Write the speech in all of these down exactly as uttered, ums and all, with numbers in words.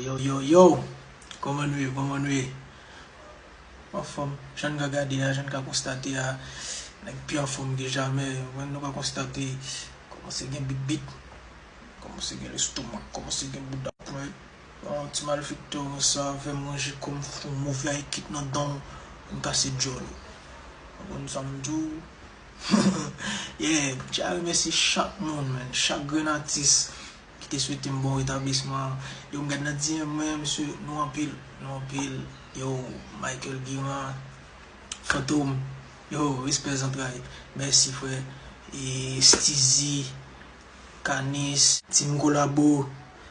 Yo, yo, yo! Kòman nou ye? Kòman nou ye? Anfòm, jan n ka gade a, jan n ka konstate a, nèg pi anfòm ke jamè. Mwen, nou ka konstate, kòmanse gen bit bit, kòmanse gen lestomak, kòmanse gen bouda pwèt. Yon ti malfektè konsa, fè manje kòm fou, move ay kit nan dan w, m kase djòl ou. Ou konprann sa m di w? Yeah, m tya remèsye chak moun, man, chak grenn atis ki te swete m bon retablisman. Yo, m gad nan D M mwen, mesye, nou anpil, nou anpil. Yo, Michael Guiran, Fantom, yo, respè zantray. Mèsi, frè. E Steezy, Kanis, Team Kolabo,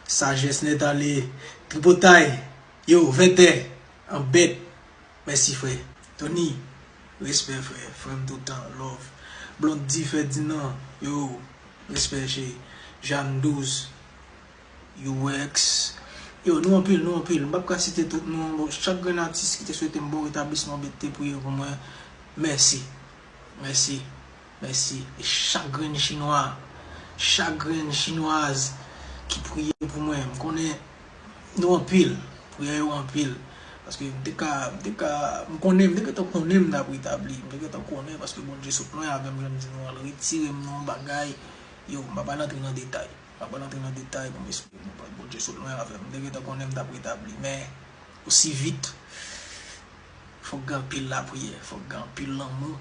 Sajès Nèt Ale, Tripotay, yo, Vètè, Anbèt. Mèsi, frè. Tony, respè, frè. Frè m toutan, love. Blondy Ferdinand, yo, respè, cheri. Jeanne Douze, U X. Yo, nou anpil, nou anpil. M p ap ka site tout non. Bon, chak grenn atis ki te swete m bon retablisman, ki te priye pou mwen. Mèsi. Mèsi. Mèsi. E chak grenn chinwa, chak grenn chinwaz ki priye pou mwen. M konnen nou anpil. Priyè yo anpil. Paske m te ka, m te ka, m konnen, m te gentan konnen m t ap retabli. M te gentan konnen paske Bondye sot lwen avè m, jan m di nou an, l retire m nan yon bagay. Yo, m pa pral antre nan detay. M pa pral antre nan detay pou m esplike nou, Bondye sot lwen avè m. M te gentan konnen m t ap retabli. Men, osi vit, fòk gen anpil lapriyè, fòk gen anpil lanmou.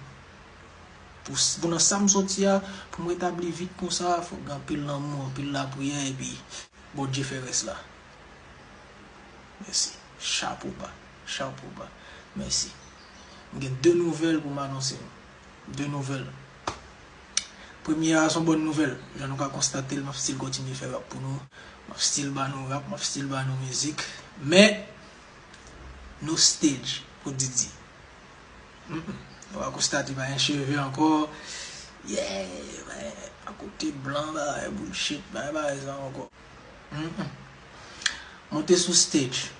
Pou, s- pou nan sa m soti a, pou m retabli vit konsa, fòk gen anpil lanmou, anpil lapriyè, epi Bondye fè rès la. Mèsi. Chapo ba. Chapo ba. Mèsi. M gen de nouvèl pou m anonse nou. De nouvèl. Premye a, se yon bòn nouvèl. Jan nou ka konstate l, m ap still kontinye fè rap pou nou. M ap still ba nou rap, m ap still ba nou mizik. Men, no stage pou Didi. Mm, mm. Nou va konstate pa gen cheve ankò. Yeah, men, akote blan, bagay bullshit, bagay, bagay sa ankò. Mm, mm. Monte sou stage.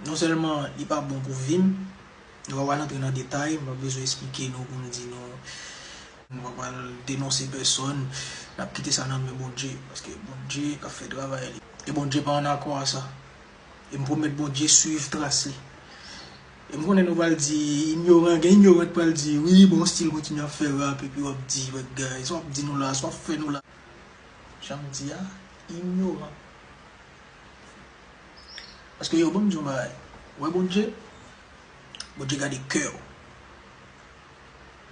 Non sèlman li pa bon pou vi m, nou pa pral antre nan detay, m pa bezwen esplike nou pou m di nou, nou pa pral denonse pèsòn, n ap kite sa nan men Bondye, paske Bondye k ap fè travay li. E Bondye pa an akò a sa. E m pwomèt Bondye swiv tras li. E m konnen nou pral di, inyoran, gen inyoran k pral di, wi, bon, still kontinye ap fè rap, epi w ap di, wè, guys, w ap di nou la, sa w ap fè nou la. Jan m di a, inyoran. Paske yo, ban m di yon bagay. Ou wè Bondye? Bondye gade kè w.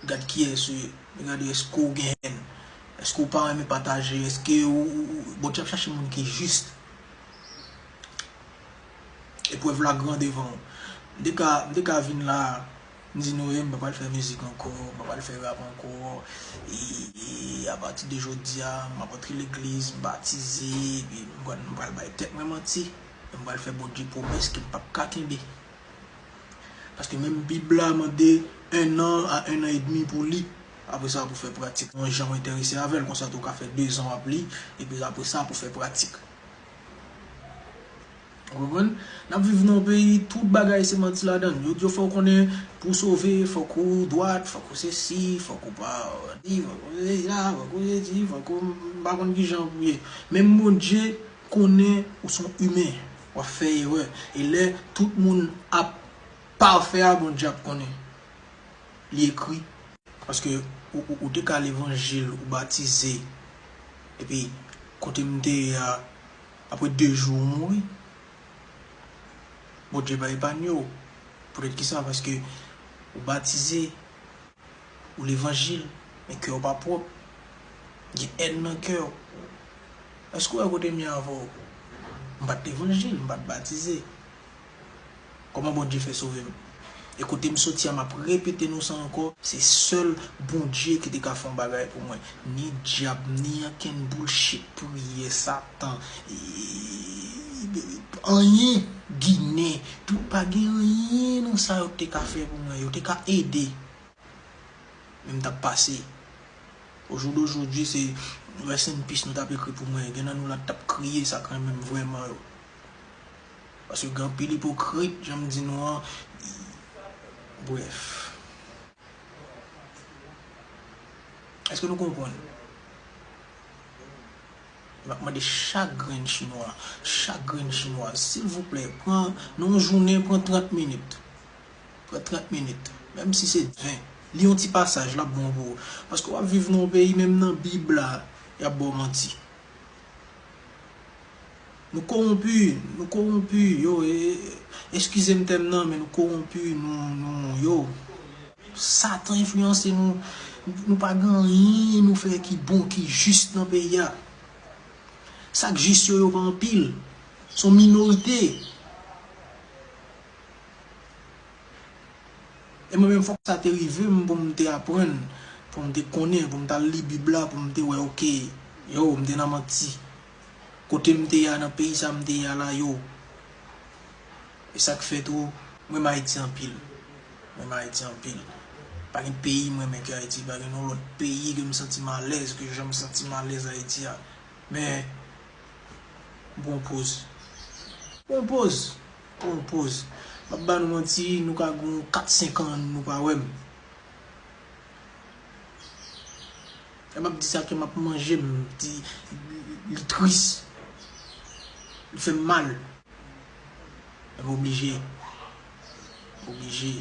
Li gade kiyès ou ye. Li gade èske w gen hèn. Èske w pa renmen pataje. Èske ou, ou, ou, Bondye ap chache moun ki jis. Eprèv la gran devan w. M te ka, m te ka vin la, m di nou, e, m pa pral fè mizik ankò, m pa pral fè rap ankò. E, e apati de jodi a, m ap antre legliz, m batize, epi m pral, m pral bay tèt mwen manti. E m pral fè Bondye pwomès ke m p ap ka kenbe. Paske menm Bib la mande un an a un an et demi pou li. Apre sa, pou fè pratik. Yon jan w enterese avè l, konsa tou w ka fè de zan w ap li, epi apre sa, pou fè pratik. Ou konprann? N ap viv nan yon peyi, tout bagay se manti ladan l. Yo di w fòk w konnen pou w sove, fòk ou dwat, fòk ou sesi, fòk ou pa di, fòk ou sesi la, fòk ou sesi, fòk ou m pa konn kijan pou ye. Menm Bondye konnen ou se yon imen, w ap fè erè. E lè tout moun ap pafè a, Bondye ap konnen. Li ekri. Paske ou, ou, ou te ka levanjil, ou batize. Epi, kote m te ye a, apre de jou, ou mouri. Bondye pa epanye w. Poutèt kisa? Paske ou batize, ou levanjil, men kè w pa pwòp. Gen hèn nan kè w. Èske w wè kote m ye avè w? M pa t levanjil, m pa t batize. Kòman Bondye fè sove m? E kote m soti a, m ap repete nou sa ankò, se sèl Bondye ki te ka fè yon bagay pou mwen. Ni dyab, ni ankenn bullshit, priyè, Satan, e, anyen, Ginen, tout, pa gen anyen nan sa yo te ka fè pou mwen. Yo te ka ede. Men m t ap pase. Au jour d'aujourd'hui, se rest in peace nou t ap ekri pou mwen. Gen nan nou la t ap kriye sa k renmen m vrèman yo. Paske gen anpil ipokrit, jan m di nou an. Brèf. Èske nou konprann? M ap mande chak grenn chinwa, chak grenn chinwaz, silvouplè, pran, nan yon jounen, pran trant minit. Pran trant minit, menm si se ven. Li yon ti pasaj, l ap bon pou ou. Paske w ap viv nan yon peyi, menm nan Bib la, y ap ba w manti. Nou kowonpi, nou kowonpi, yo, e, eskize m tèm nan, men nou kowonpi, nou, nou, yo. Satan enfliyanse nou, nou pa gen anyen nou fè ki bon, ki jis nan peyi a. Sa k jis yo, yo pa anpil. Se yon minorite. E mwen menm, fòk sa te rive m pou m te aprann, pou m te konnen, pou m t al li Bib la, pou m te wè, oke, yo, m te nan manti. Kote m te ye a, nan peyi sa m te ye a la, yo. E sa k fè tou, m renmen Ayiti anpil. M renmen Ayiti anpil. Pa gen peyi m renmen ke Ayiti, pa gen yon lòt peyi ke m santi m alèz, ke jan m santi m alèz Ayiti a. Men, m pran yon poz. M pran yon poz. M pran yon poz. M ap ba nou manti, nou ka gen yon kat senk an, nou pa wè m. Lè m ap di sa, kè m ap manje m, di, li tris. Li fè m mal. Men m oblije. M oblije.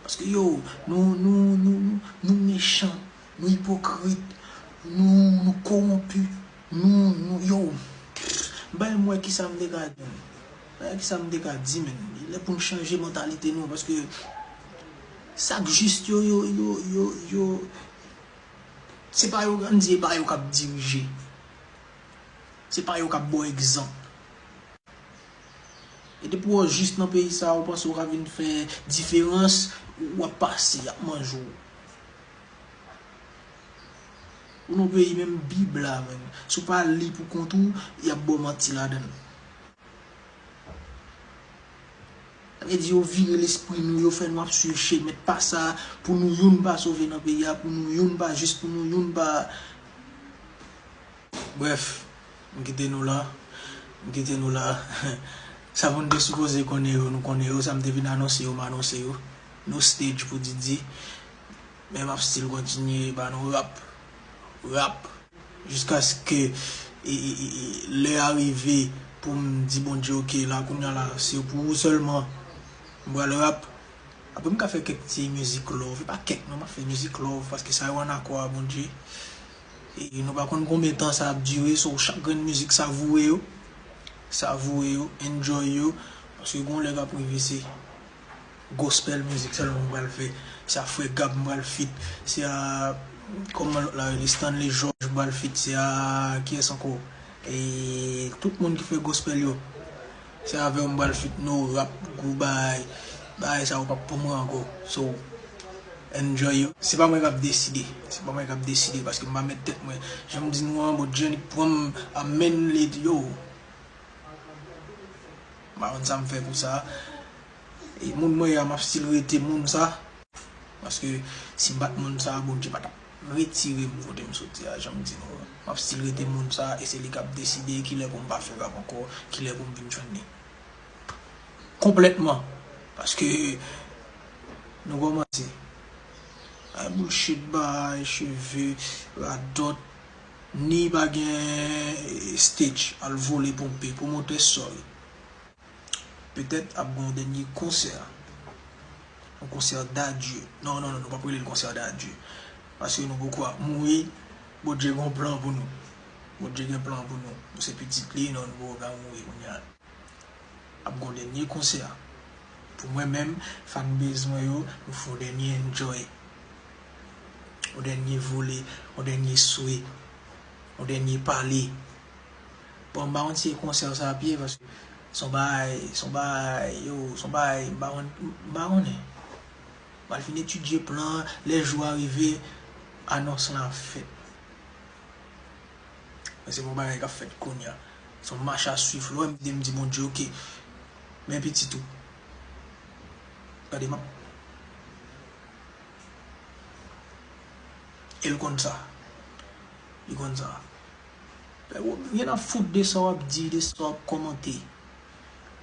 Paske yo, nou, nou, nou, nou, nou mechan, nou ipokrit, nou, nou kowonpi, nou, nou, yo. M pa menm wè kisa m te ka di, men. M pa wè kisa m te ka di, men. Li lè pou n chanje mantalite nou, paske sa k jis yo, yo, yo, yo, yo, se pa yo, ann di, e pa yo k ap dirije. Se pa yo k ap ba w egzanp. E depi w jis nan peyi sa a, ou panse w ka vin fè diferans, w ap pase, y ap manje w. Ou nan peyi menm Bib la, menm. Si w pa li pou kont ou, y ap ba w manti ladan l. Sa vle di yo vire lespri nou, yo fè nou ap swiv chemen pa sa, pou nou youn pa sove nan peyi a, pou nou youn pa jis, pou nou youn pa. Brèf, m kite nou la. M kite nou la. Sa moun te sipoze konnen yo, nou konnen yo. Sa m te vin anonse yo, m anonse yo. No stage pou Didi. Men m ap still kontinye ba nou rap. Rap. Jiskaske, e, e, e, e, lè a rive pou m di Bondye, oke, la, kounye a la, se pou ou sèlman m pral rap. Apre, m ka fè kèk ti mizik love. E pa kèk, non, m ap fè mizik love, paske sa yo ann akò a Bondye. E nou pa konn konbyen tan sa ap dire, so chak grenn mizik, savoure yo. Savoure yo, enjoy yo. Paske gon lè k ap rive, se gospel mizik sèlman m pral fè. Se a Frè Gab m pral feat. Se a, kòman lòt la rele, Stanley George m pral feat. Se a, kiyès ankò? E tout moun ki fè gospel yo. Se avè w m pral feat, no rap, gwo bagay. Bagay sa yo p ap pou mwen ankò. So, enjoy yo. Se pa mwen k ap deside. Se pa mwen k ap deside, paske m pa mèt tèt mwen. Jan m di nou an, Bondye annik pran m, amèn, li di yo. M pa konn sa m fè pou sa. E moun mwen ye a, m ap still rete moun sa. Paske si m pa t moun sa, Bondye pa t ap retire m kote m soti a, jan m di nou an. M ap still rete moun sa, e se li k ap deside kilè pou m pa fè rap ankò, kilè pou m vin jwenn li. Konplètman. Paske nou kòmanse. Ay bullshit, bay cheve, radòt, ni pa gen stage, al vole ponpe, pwomotè, sorry. Petèt ap gen yon dènye konsè. Yon konsè d'adieu. Non, non, non, nou p ap rele l konsè d'adieu. Paske nou poko ap mouri. Bondye gen yon plan pou nou. Bondye gen plan pou nou. Nou se pitit li, non, nou poko ka mouri kounye a. Ap gen yon dènye konsè. Pou mwen menm, fanbase mwen yo, nou fè yon dènye enjoy. Yon dènye vole, yon dènye swe, yon dènye pale. Bon, m pa konn si e konsè sa ap ye, paske se yon bagay, se yon bagay, yo, se yon bagay, m pa konn, m pa konnen. M al fin etidye plan an, lè jou a rive, anons lan ap fèt. Men se pa yon bagay k ap fèt kounye a. Se yon mach a swiv. Lè w wè m di, m di Bondye, oke. Men pitit ou. Gade, m ap E l konn sa. Li konn sa. Lè w gen nan fout de sa w ap di, de sa w ap kòmante.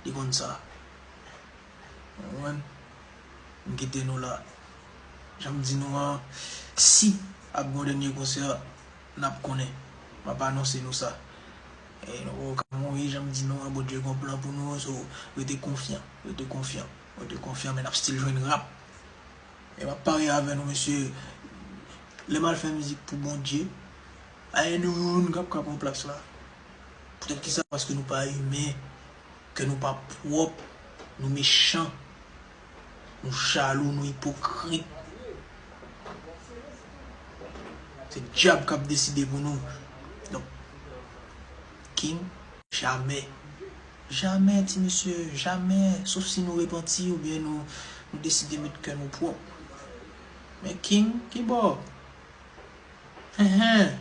Li konn sa. Ou konprann? M kite nou la. Jan m di nou an, si ap gen yon dènye konsè, n ap konnen. M ap anonse nou sa. E nou poko ka mouri, jan m di nou an, Bondye gon plan pou nou, so rete konfyan, rete konfyan, rete konfyan, men n ap still jwenn rap. E m ap parye avè nou, mesye, lè m al fè mizik pou Bondye, pa gen nou youn k ap ka pran plas la. Poutèt kisa? Paske nou pa imen, kè nou pa pwòp, nou mechan, nou jalou, nou ipokrit. Se dyab k ap deside pou nou. Donk, King, jamè. Jamè, ti mesye, jamè. Sof si nou repanti oubyen nou, nou deside met kè nou pwòp. Men King, kibò? Hen, hen.